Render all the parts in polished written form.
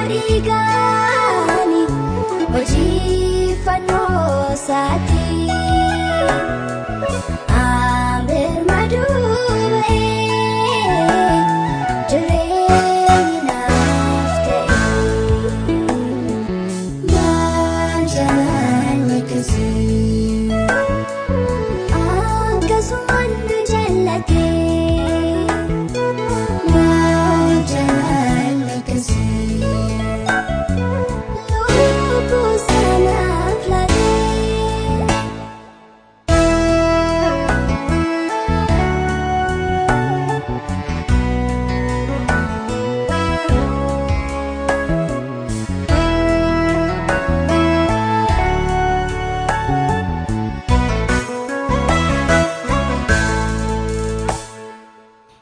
Dhiigaani hojii fannoo isaatii. Ambirmaduu ba'ee jireenyi naaf ta'e. Maal jaalalli akkasii akkasumaan nu jaallate. Maal jaalalli akkasii lubbuu sanaaf laatee.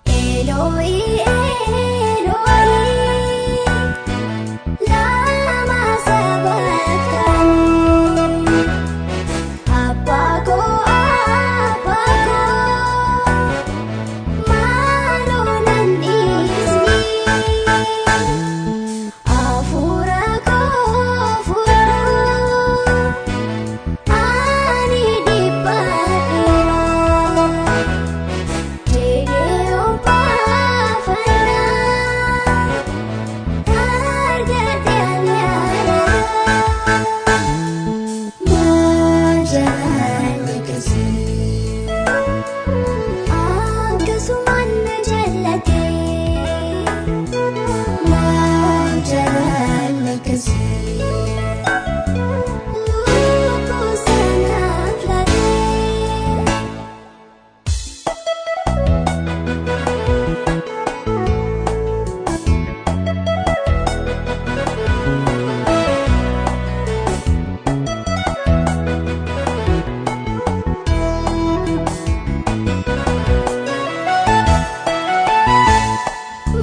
Eloi, Eloi, lama sabachthani. Abba ko, Abba ko, maaloo nan dhiisni. Hafuura koo fudhu, ani dhiphadheera. Jedhee obbaafannaa argate ani araara. Maal jaalalli akkasii akkasumaan na jaallate. Maal jaalalli akkasii lubbuu sanaaf laatee.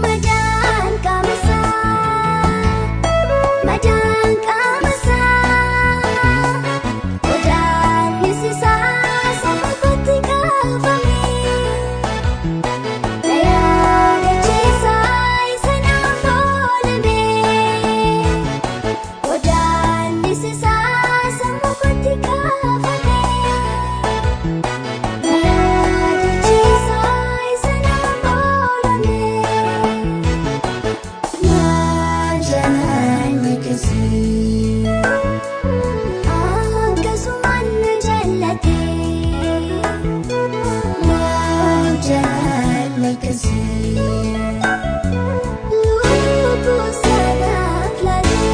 Madaan qaama isaa, madaan qaama isaa, godaannis isaa sababatti kaafame. Na yaadachiisa isa naaf oolame. Godaannis isaa sababatti kaafame. Na yaadachiisa isa naaf oolame. Maal jaalalli akkasii akkasumaan na jaallate. Maal jaalalli akkasii lubbuu sanaaf laatee.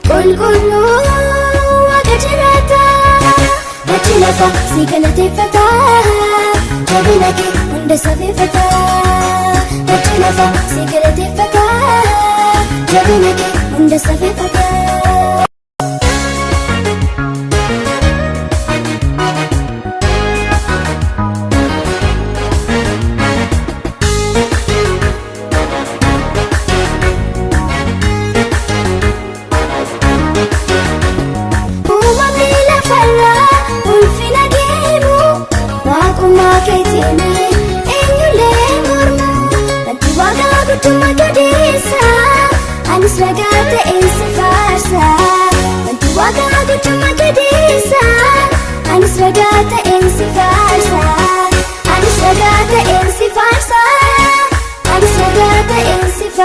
Qulqulluu Waaqa jiraataa, dachee lafa si galateeffata, jabina kee hunda safeeffata. Dachee lafa si galateeffata, jabina kee hunda safeeffata. Uumamni lafarraa ulfina geemu waaqummaa keetiin eenyullee mormu. Wanti waaqa guddummaa gadeessa, anis ragaa ta'een si faarsa. Wanti waaqa guddummaa gadeessa, anis ragaa ta'een si faarsa. Anis ragaa ta'een si faarsa. Anis ragaa ta'een si faarsa.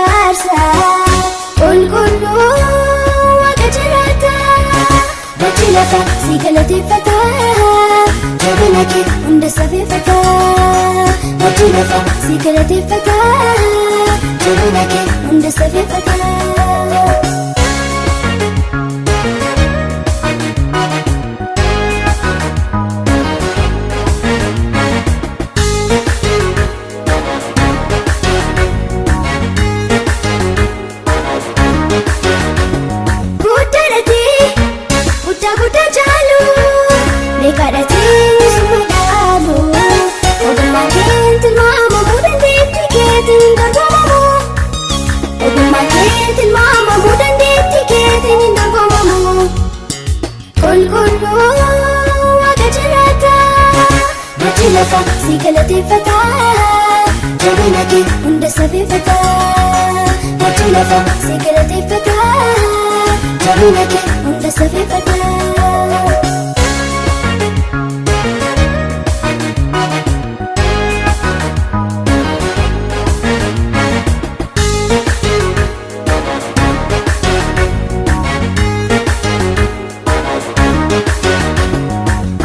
Lafa si galateeffata, jabina kee hunda safeeffata. Mootii lafa si galateeffata, jabina kee hunda safeeffata. Guddaadhatee guddaa guddaa caalu, meeqaadhatee suma dhaalu. Ogummaa keen tilmaamamuu, dandeettii keetiin hin dorgomamu. Ogummaa keen tilmaamamuu, dandeettii keetiin hin dorgomamu. Qulqulluu Waaqa jiraata, mootii lafa si galateeffata, jabina kee hunda safeeffata. Mootii lafa si galateeffata, jabina kee hunda safeeffata.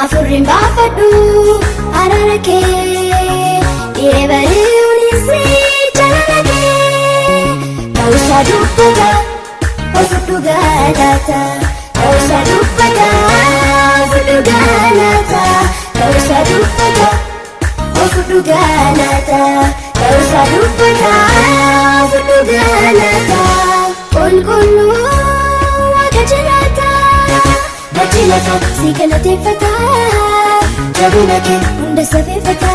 Afurriin baafadhu araara kee, dhiiree bari'uunis jaalala kee. Ta'uusaa dubbata, of dhugaa laata. Ta'uusaa dubbata, of dhugaa laata. Ta'uusaa dubbata, of dhugaa laata. Ta'uusaa dubbata, of dhugaa laata. Qulqulluu Waaqa jiraata. Mootii lafa si galateeffata, jabina kee hunda safeeffata.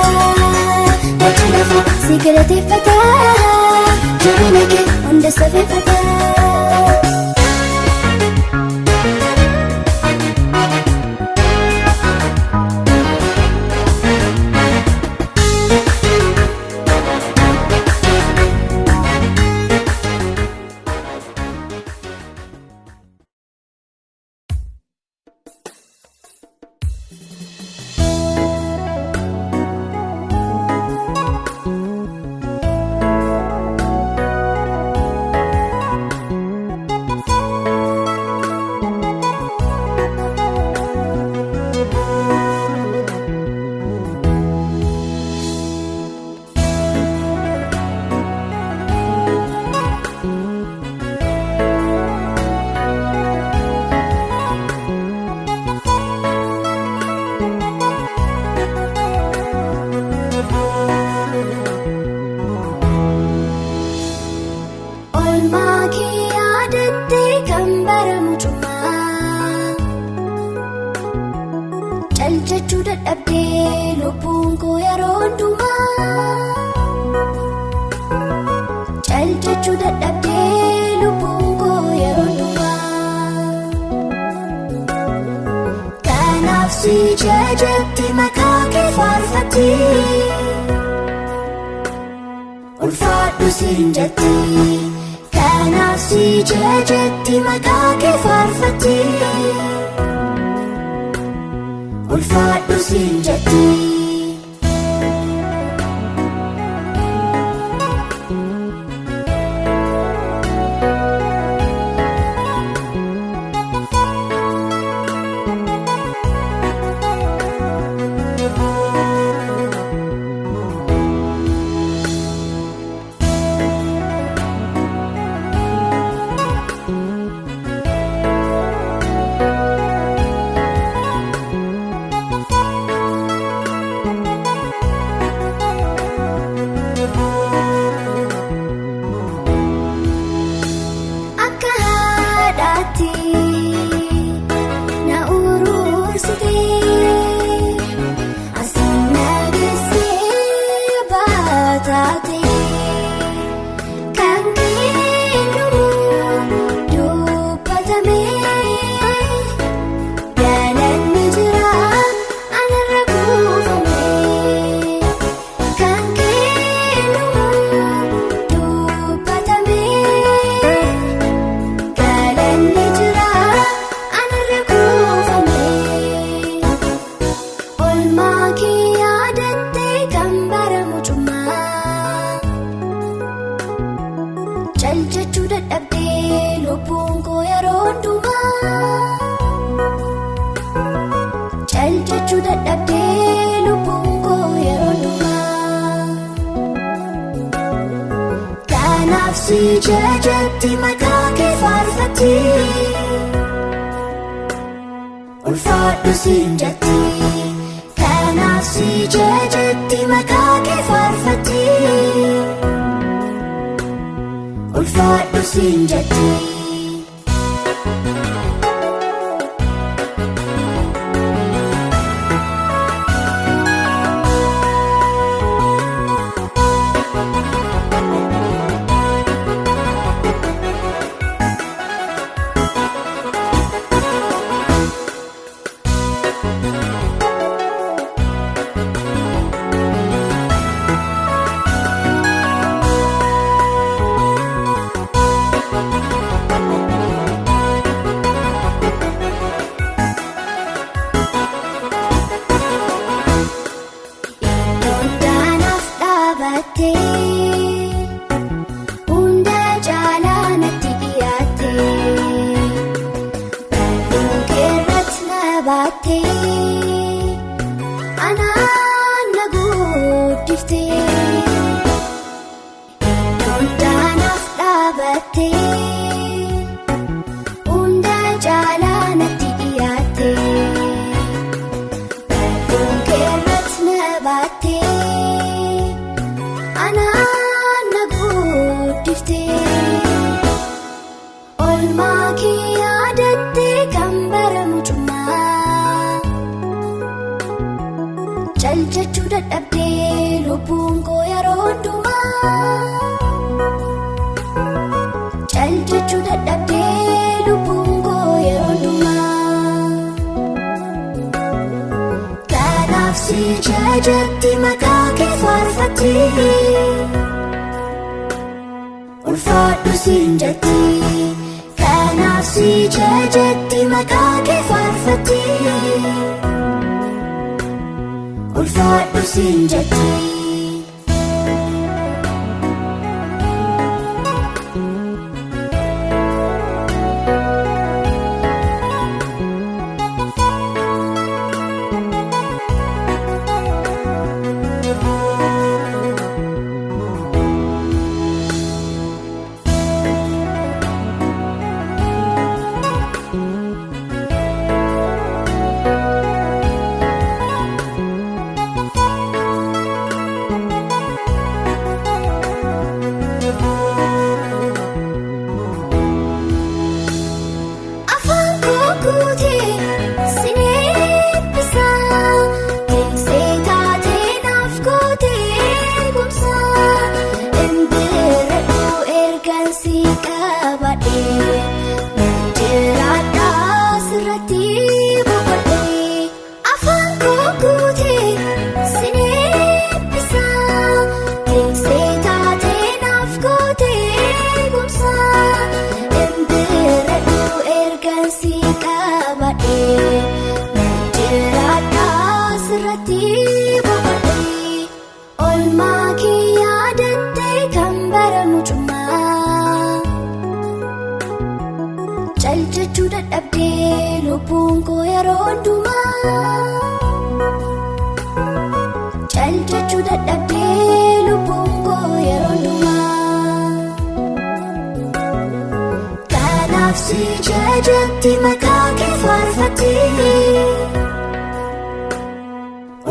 Mootii lafa si galateeffata, jabina kee hunda safeeffata. Oolmaa kee yaadattee kan bara mucummaa, cal jechuu dadhabdee lubbuun koo yeroo hundumaa. Cal jechuu dadhabdee lubbuun koo yeroo hundumaa. Kanaaf si jajatti, maqaa kee faarfatti. Ulfaadhu siin jetti. Kanaaf si jajatti, maqaa kee faarfatti. Ulfaadhu siin jetti. Si jajatti maqaa kee faarfatti. Ulfaadhu siin jetti. Kanaaf si jajatti maqaa kee faarfatti. Ulfaadhu siin jetti. Iddoon daanaaf dhaabattee hunda caalaa natti dhiyaattee barruun keerratti na baattee anaan na guddiftee. Iddoon daanaaf dhaabattee hunda caalaa natti dhiyaattee. Barruun keerratti na baattee anaan na guddiftee. Oolmaa kee yaadattee kan bara mucummaa. Cal jechuu dadhabdee lubbuun koo yeroo hundumaa. Cal jechuu dadhabdee lubbuun koo yeroo hundumaa. Kanaaf si jajatti maqaa kee faarfatti. Ulfaadhu siin jetti. Kanaaf si jajatti maqaa kee faarfatti. Ulfaadhu siin jetti. Afaan koo guutee sin eebbisa. Tiksee taatee naaf gootee kumsa. Inbirradhu ergaan si qabadhee. Nan jiraadha sirratti boqodhee. Afaan koo guutee sin eebbisa. Tiksee taatee naaf gootee kumsa. Inbirradhu ergaan si qabadhee. Nan jiraadha sirratti boqodhee. Oolmaa kee yaadattee kan bara mucummaa. Cal jechuu dadhabdee lubbuun koo yeroo hundumaa. Cal jechuu dadhabdee lubbuun koo yeroo hundumaa. Kanaaf si jajatti maqaa kee faarfatti.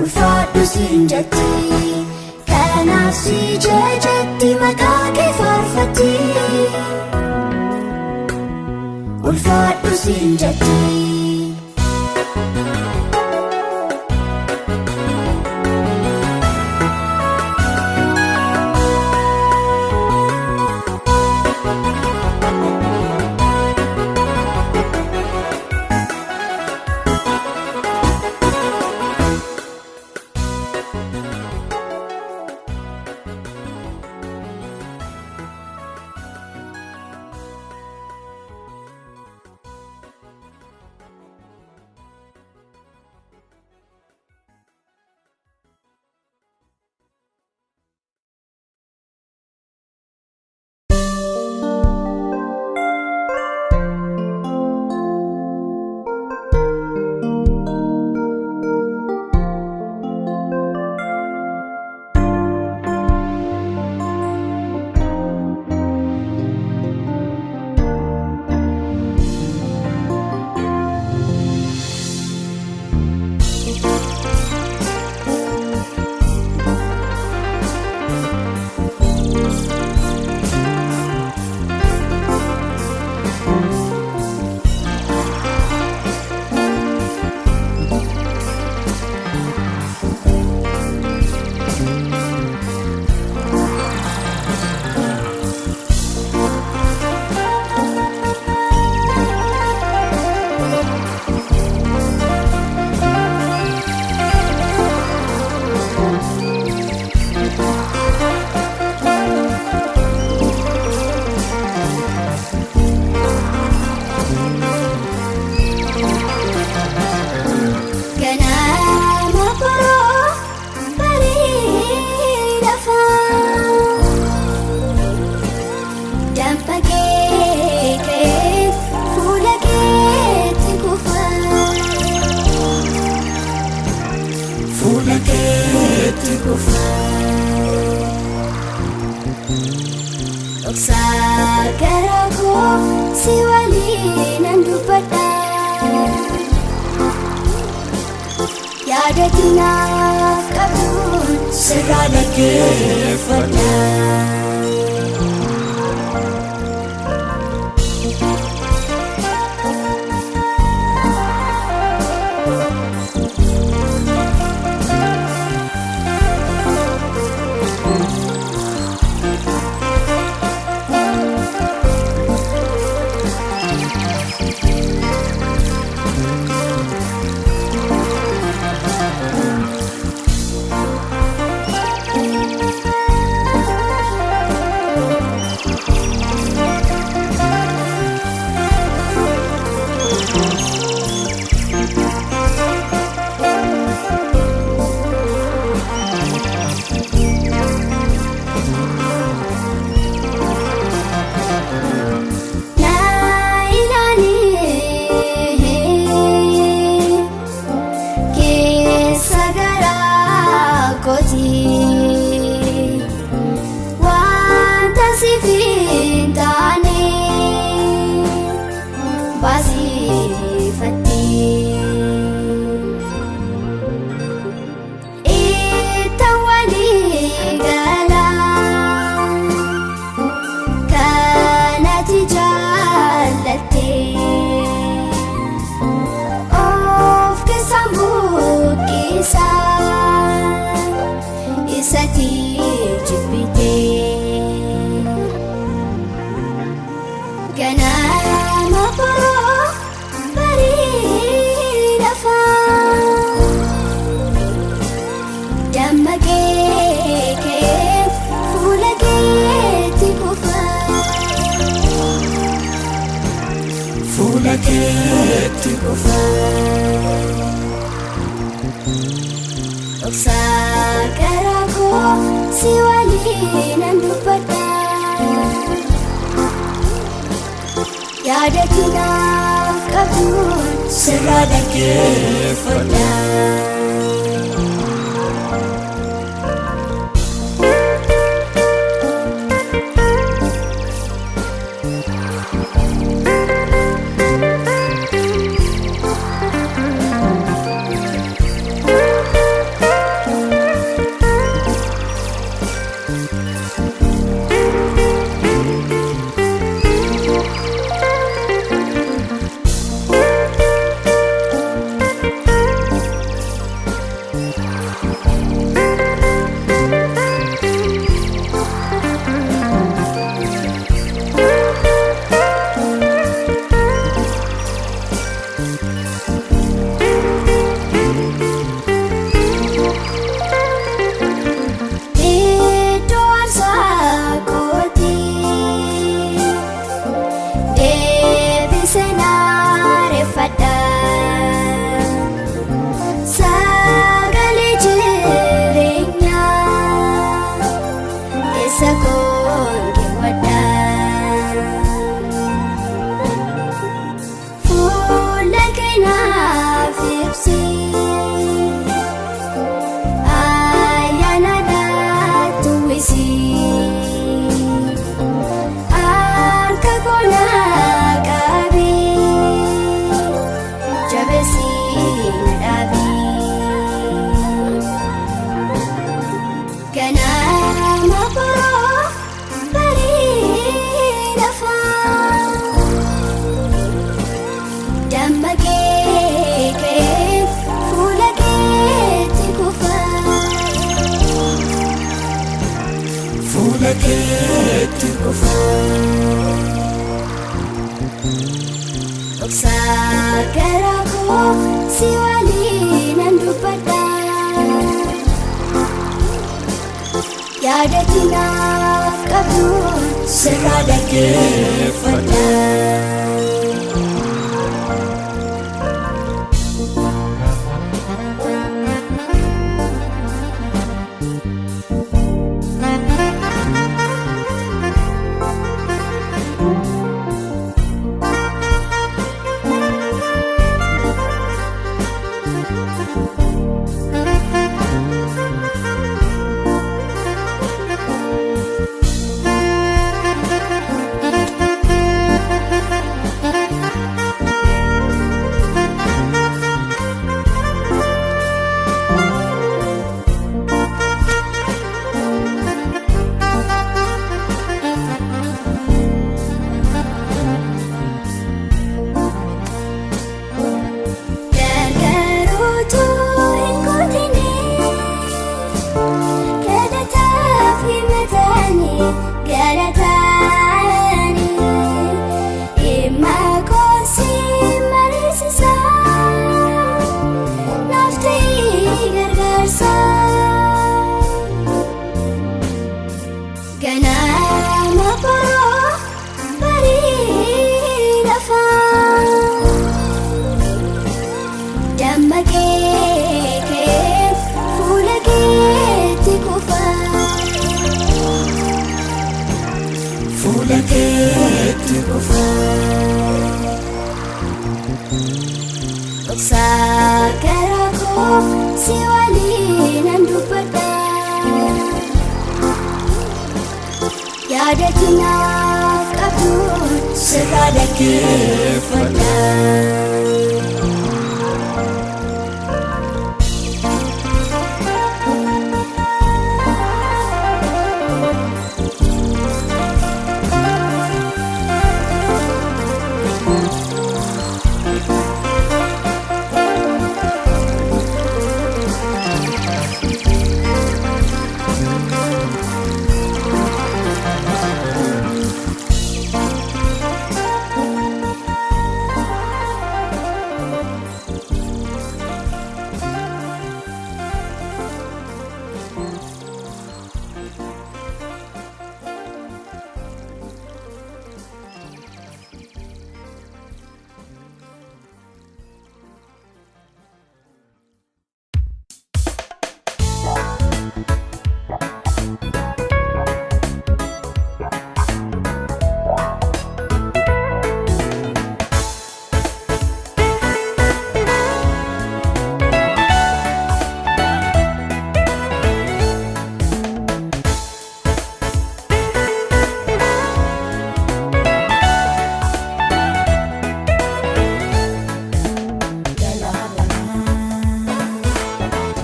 Ulfaadhu siin jetti. Kanaaf si jajatti maqaa kee faarfatti. Ulfaadhu siin jetti. keetti kufa. Dhoksaa gara koo si waliinan dubbadha. Yaada kinaaf qabduun Sirraa dhaggeeffadha. Na ilaali keessa garaa kooti wanta siif hin taane baasifatte. Itti walii galaa. Kanati jaallatte of keessaan buqqisa isatti jibbite. Ganama boroo barii lafaa dammaqee ka'ee fuula keetti kufa. Fuula keetti kufa. Dhoksaa gara koo si waliinan dubbadha. Yaada kinaaf qabduun Sirraa dhaggeeffadha. Iddoo aarsaa kooti deebisee naareeffadha. Sagalee jireenyaa keessa koon keewwadha. Fuula kee naaf ibsi. Ayyaana daatuwisi harka koo na qabi jabeessi na dhaabi. Ganama boroo barii lafaa dammaqee ka'ee fuula keetti kufa. Fuula keetti kufa. Dhoksaa gara koo si waliinan dubbadha. Yaada kinaaf qabduun Sirraa dhaggeeffadha. Thank keetti qofa. Dhoksaa karaa koo si waliinan dubbadha. Yaada kinaaf qabdu Sirraa dhaggeeffadha.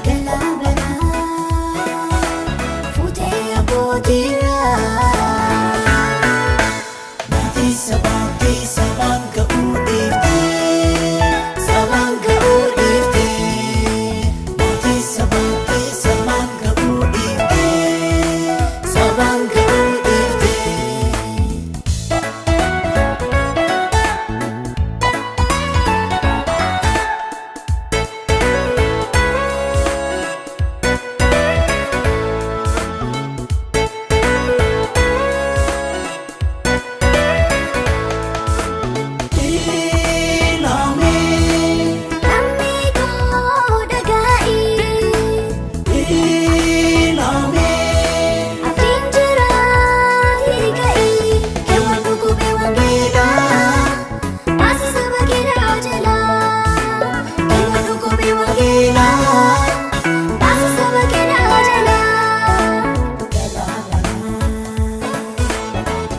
Galaa fuutee abbootiirraa. Maatii sabaatii sabaan ga'uu dhiiftee sabaan ga'uu dhiiftee maatii sabaatii sabaan ga'uu dhiiftee sabaan ga'uu dhiiftee. Ilaamee Lammii koo dhaga'i ilaamee abdiin jira hiika'i keewwan dhugubee wangeelaa baasa saba keeraa jalaa keewwan dhugubee wangeelaa baasa saba keeraa jalaa.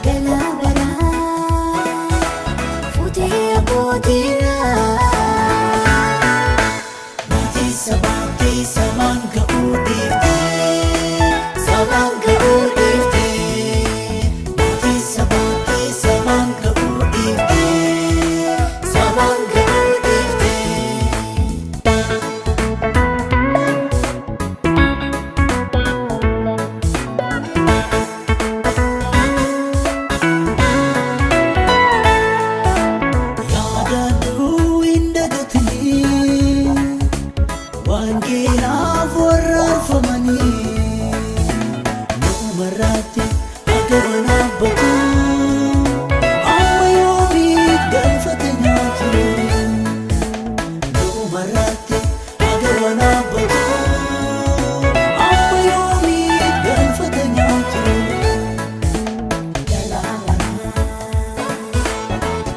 Galaa baraa fuutee abbootiirraa. Maatii sabaatii sabaan ga'uu dhiiftee sabaan ga'uu dhiiftee maatii sabaatii sabaan ga'uu dhiiftee sabaan ga'uu dhiiftee. Yaadadhuu hin dagatinii wangeelaaf warraarfamanii numarraatti akka wanaabbatu amma yoomiif galfate nyaatu numarraatti akka wanaabbatu amma yoomiif galfate nyaatu.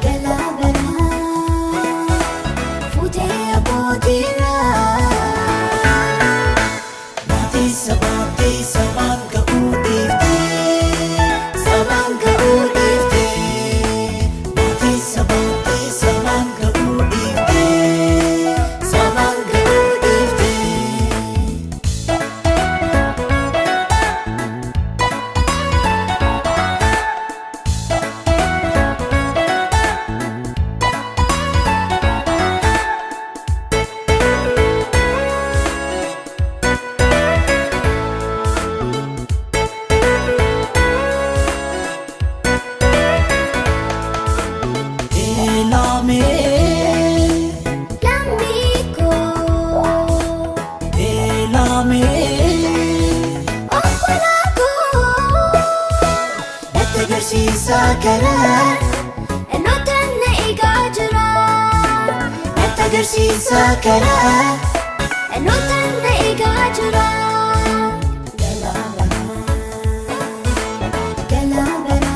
Galaa baraa fuutee abbootiirraa. Maatii sabaatii sabaan ga'uu dhiiftee sabaan ga'uu dhiiftee maatii sabaatii sabaan ga'uu dhiiftee sabaan ga'uu dhiiftee. Ilaamee Lammii koo ilaamee obbolaa koo natti agarsiisaa karaa dhaloota na eegaa jira. natti agarsiisaa karaa Dhaloota na eegaa jira. Galaa baraa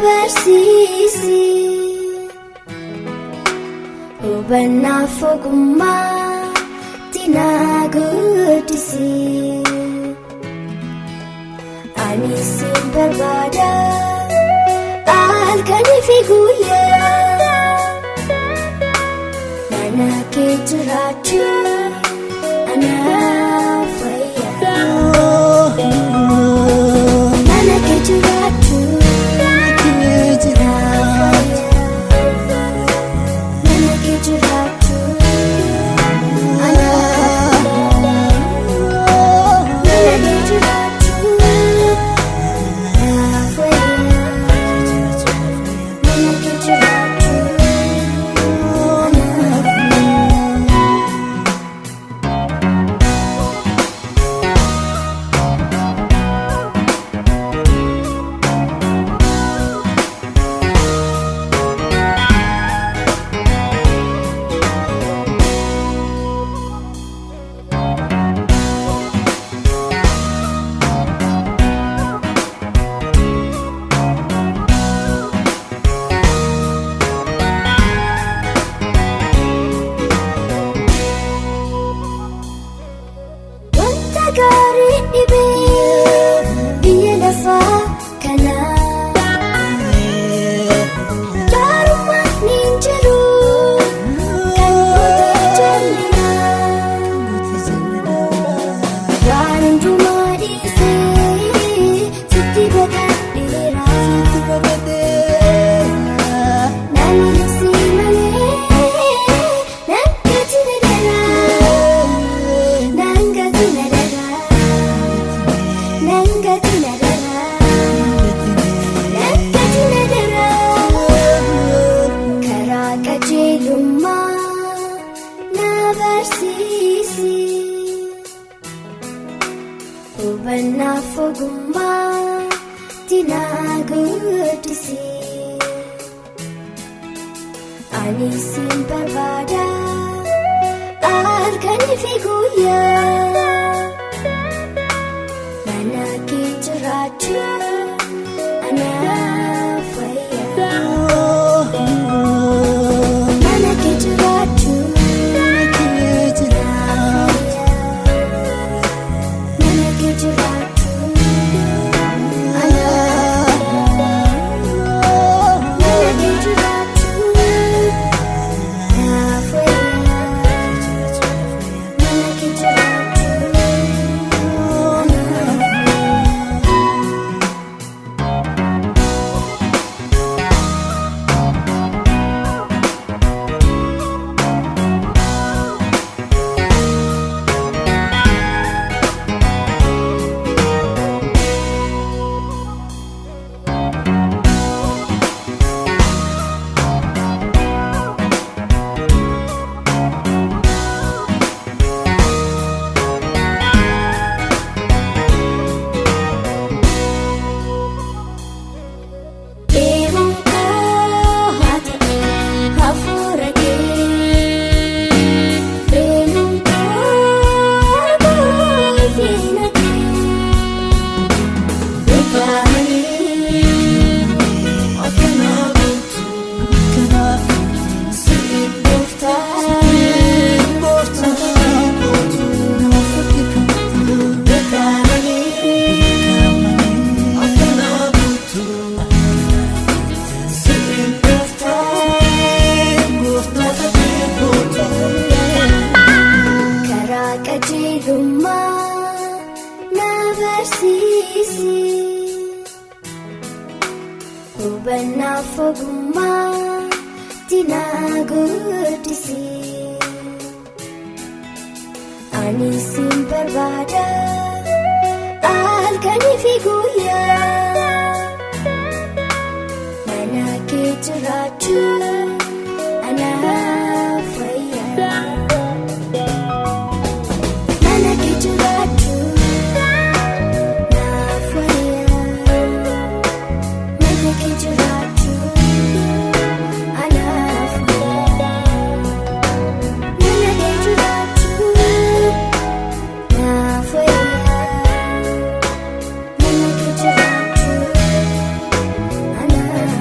barsiisi. Hubannaaf ogummaa na guddisi. Ani sin barbaada halkanii fi guyyaa. Mana kee jiraachuu anaaf wayyaa. Mana kee jiraachuu anaaf wayyaa. Mana kee jiraachuu anaaf wayyaa. Mana kee jiraachuu anaaf wayyaa. Mana kee jiraachuu anaaf wayyaa. Wanta gaarii dhibee biyya lafaa kana gaarummaan ni jiru kan gootee jallina. Waan hundumaa dhiisee sitti baqadheera. Namni si malee nan gati na dara. Nan gati na dara. Nan gati na dara. Nan gati na dara. Karaa qajeelummaa na barsiisi. Hubannaaf ogummaa na guddisi. Ani sin barbaada halkanii fi guyyaa. Mana kee jiraachuu anaaf wayyaa. Mana kee jiraachuu anaaf wayyaa. Mana kee jiraachuu anaaf wayyaa. Mana kee jiraachuu anaaf wayyaa. Mana kee jiraachuu anaaf wayyaa. Deemuun koo haa ta'u hafuura kee. Deemuun koo ulfina kee. Beekamanii Akkanaa guutuu siin gooftaa beekamanii akkanaa guutuu siin gooftaa Karaa qajeelummaa na barsiisi. Hubannaaf ogummaa na guddisi. Ani sin barbaada halkanii fi guyyaa. Mana kee jiraachuu anaaf wayyaa. Mana kee jiraachuu naaf wayyaa. Mana kee jiraachuu anaaf wayyaa. Mana kee jiraachuu naaf wayyaa. Mana kee jiraachuu anaaf.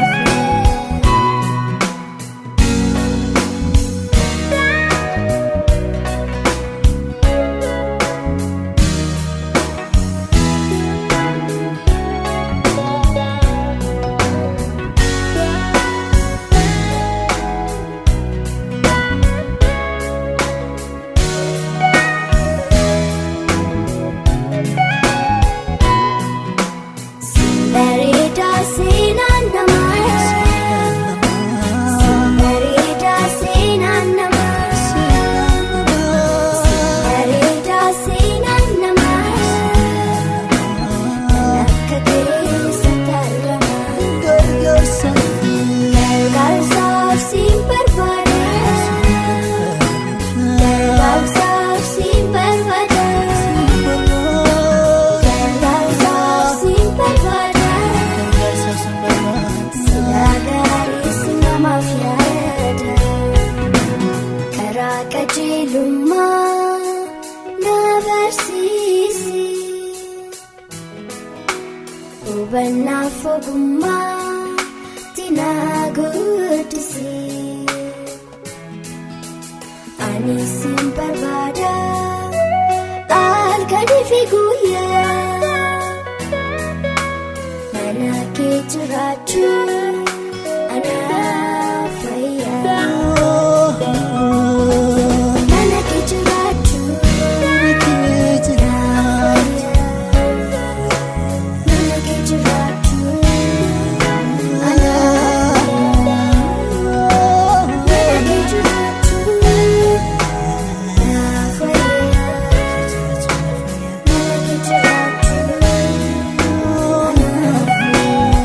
Ogummaa na guddisi. Ani sin barbaada halkanii fi guyyaa. Mana kee jiraachuun anaaf fayyaa. Mana kee jiraachuun anaaf fayyaa. Mana kee jiraachuun anaaf fayyaa. Mana kee jiraachuun anaaf fayyaa. Mana kee jiraachuun anaaf fayyaa.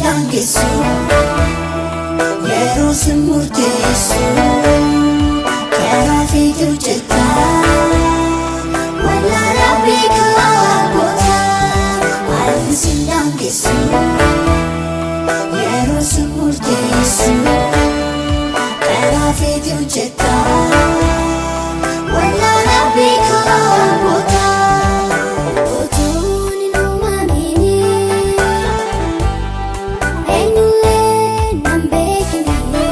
Daangessu yeroo si murteessu karaa fiitu jetta wallaalaa beekaa goota. Haalli si daangessu yeroo si murteessu karaa fiitu jetta wallaalaa beekaa goota. Otuun hin uumamini eenyullee nan beekne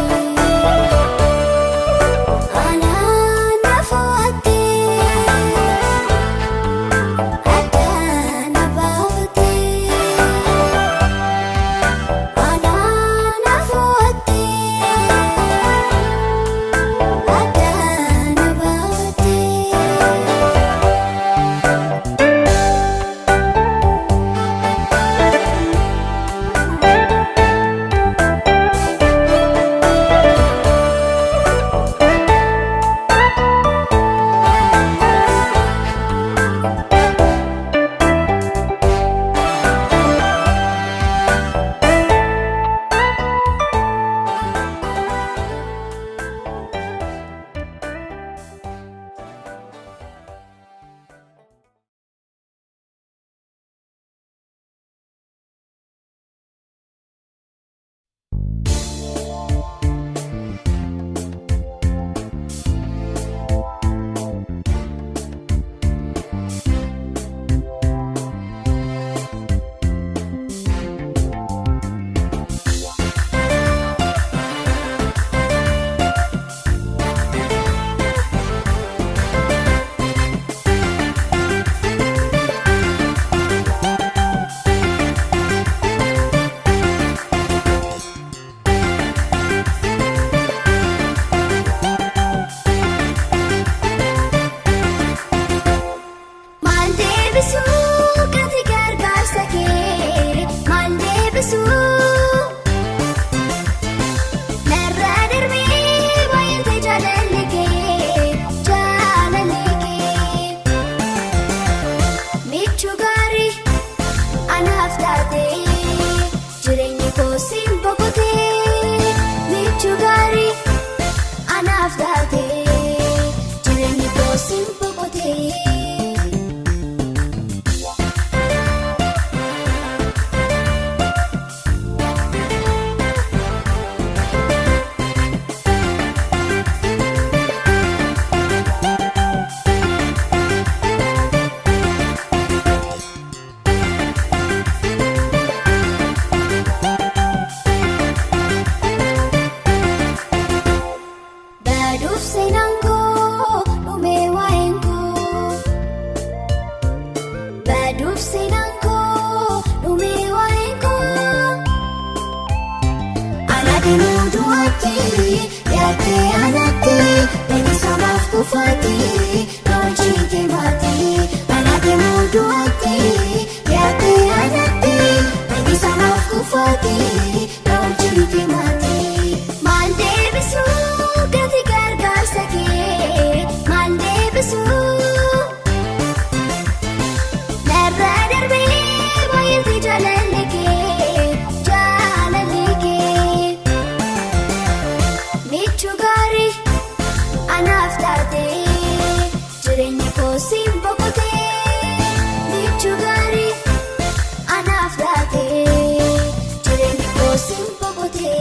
anaan na fo'attee addaan na baafattee anaan na fo'attee addaan na baafattee. Maal deebisuu gati gargaarsa kee maal deebisuu narraa darbee baay'ate jaalalli kee jaalalli kee michuu gaarii anaaf taate jireenyi koo siin boqotee michuu gaarii anaaf taate jireenyi koo siin boqotee. Baduuf seenaan koo dhumee waa'een koo. Baduuf seenaan koo dhumee waa'een koo. Alaabinuu du'aatti yaadde alatti beeksisa kufaatti hojii baatti. Alaabinuu du'aatti yaadde alatti beeksisa kufaatti hojii baatti. Maal deebisuu gati gargaarsa kee maal deebisuu narraa darbee baay'ate jaalalli kee jaalalli kee michuu gaarii anaaf taate jireenya koo siin boqotee michuu gaarii anaaf taate jireenya koo siin boqotee.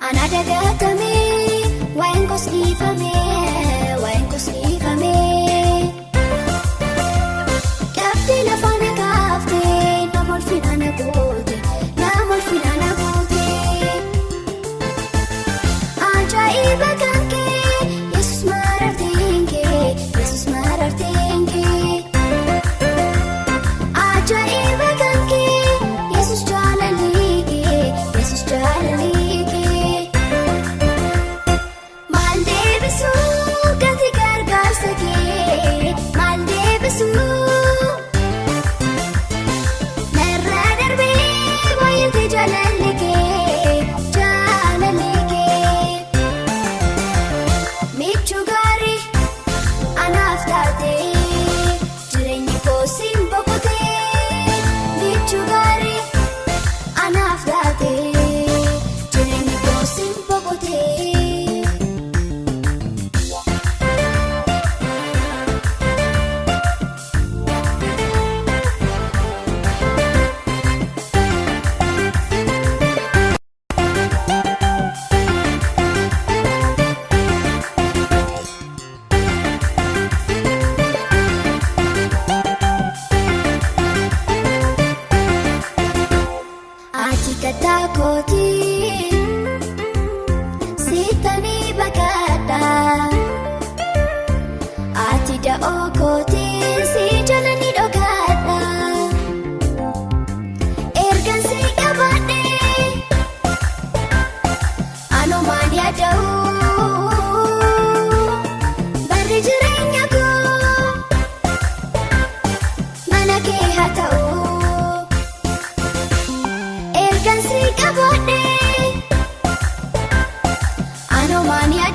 Ana dagatamee waa'een kosliifamee waa'een kosliifamee qabdee lafa na kaaftee nama ulfina na goote nama ulfina na goote ajaa'iba kan kee Yesuus mararteen kee Yesuus mararteen kee ajaa'iba kan kee Yesuus jaalalli kee Yesuus jaalalli kee. Maal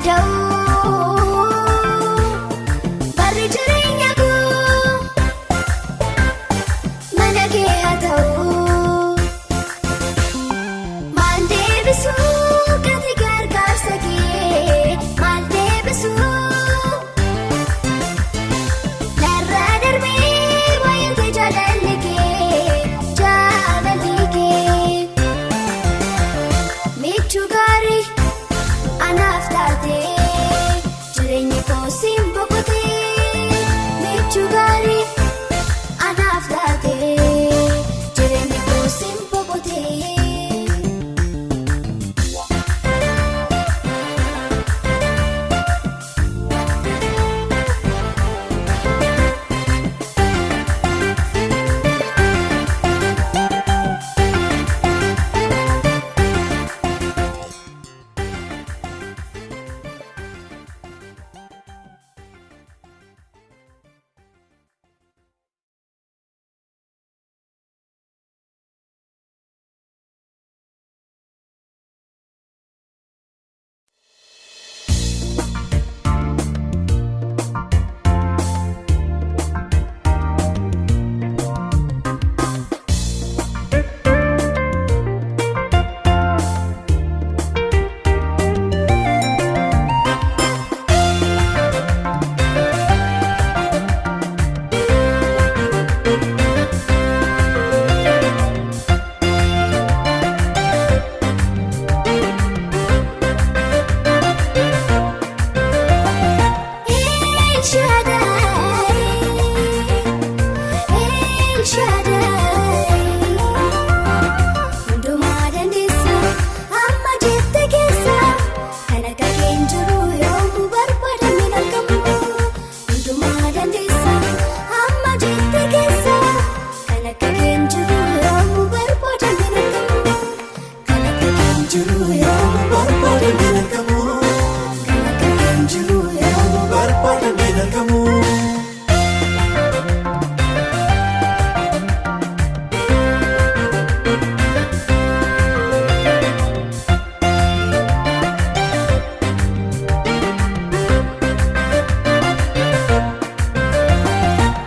yaadda'u. Barri jireenya koo mana kee haa ta'u. Maal deebisuu gati gargaarsa kee maal deebisuu? Narraa darbee baay'ate jaalalli kee jaalalli kee. Michuu gaarii anaaf taate jireenyi koo siin boqotee. Michuu gaarii anaaf taate jireenyi koo siin boqotee. El Shaddai, El Shaddai, hundumaa dandeessa amma jette keessa kan akka keen jiru yoomuu barbaadameen argamu. Hundumaa dandeessa amma jette keessa kan akka keen jiru yoomuu barbaadameen argamu. Kan akka keen jiru yoomuu barbaadameen argamu. Kan akka keen jiru yoomuu barbaadameen argamu.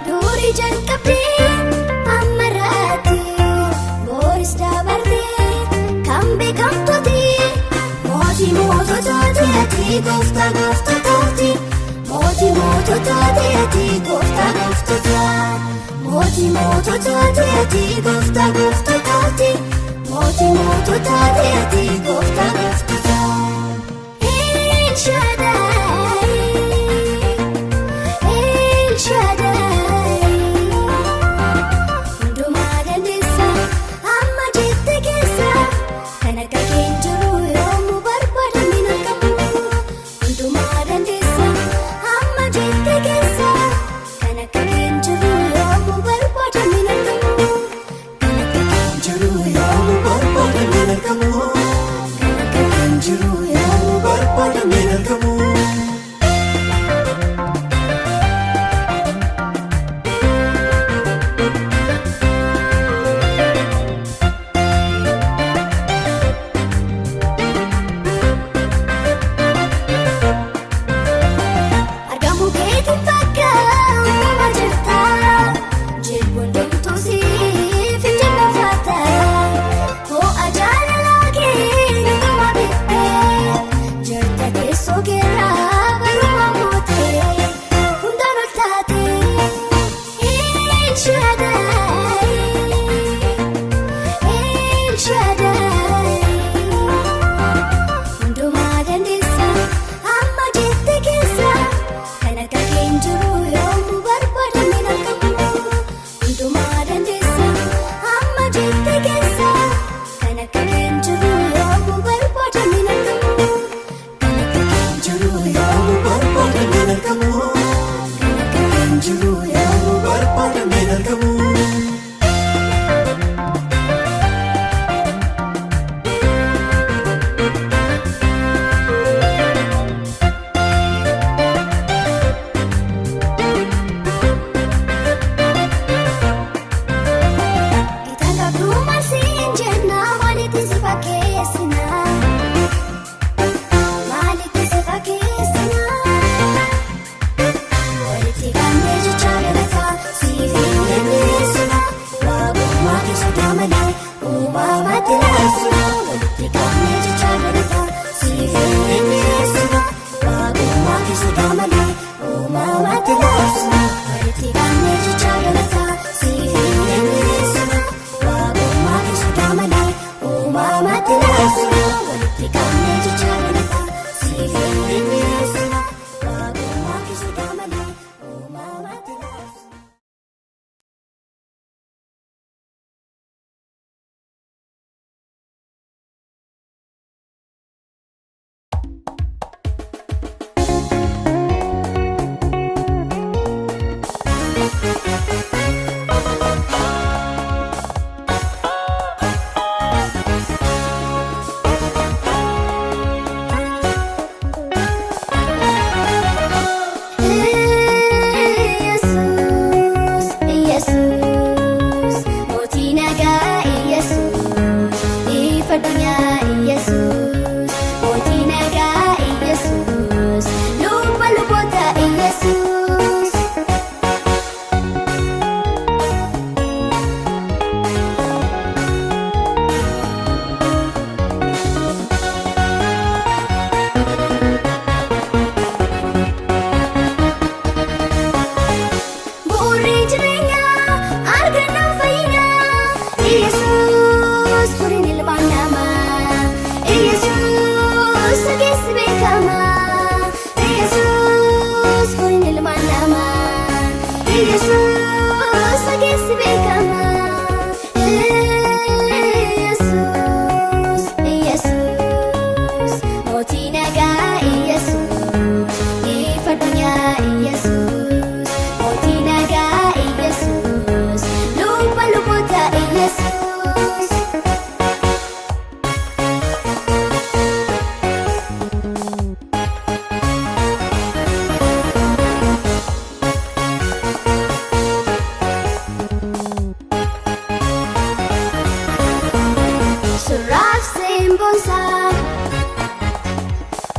Durii jalqabdee amma raati booris dabartee kan beekamtuuti mootii moototaati ati gooftaa gooftataati mootii moototaati ati gooftaa gooftataa mootii moototaati ati gooftaa gooftataati mootii moototaati ati gooftaa gooftataa. El Shaddai. El Shaddai, hundumaa dandeessa amma jette keessa kan akka keen jiru yoomuu barbaadameen argamu. Hundumaa dandeessa amma jette keessa kan akka keen jiru yoomuu barbaadameen argamu. Kan akka keen Jiru yoomuu barbaadameen argamu. Kan akka keen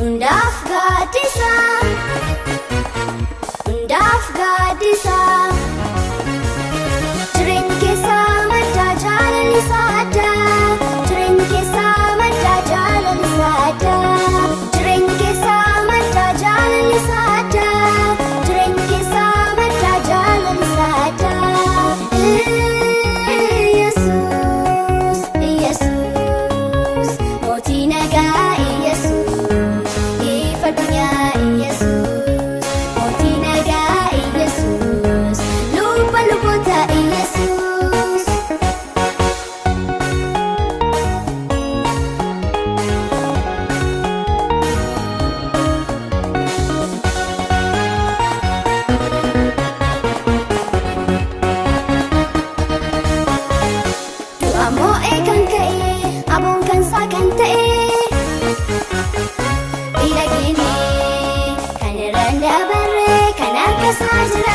Hundaaf gaaddisa. Hundaaf gaaddisa. Jireenyi keessaa madda jaalalli isaa adda. Jireenyi keessaa madda jaalalli isaa adda. Jireenyi keessaa madda jaalalli isaa adda. Jireenyi keessaa madda jaalalli isaa adda. Iyyasuus, Iyyasuus, mootii nagaa Iyyasuus, ifa addunyaa Iyyasuus, mootii nagaa Iyyasuus, luba luboota Iyyasuus. Du'a moo'ee kan ka'e, aboon kan isaa kan ta'e. Miidhaginni kan irraan dabarre kan harka isaa jira.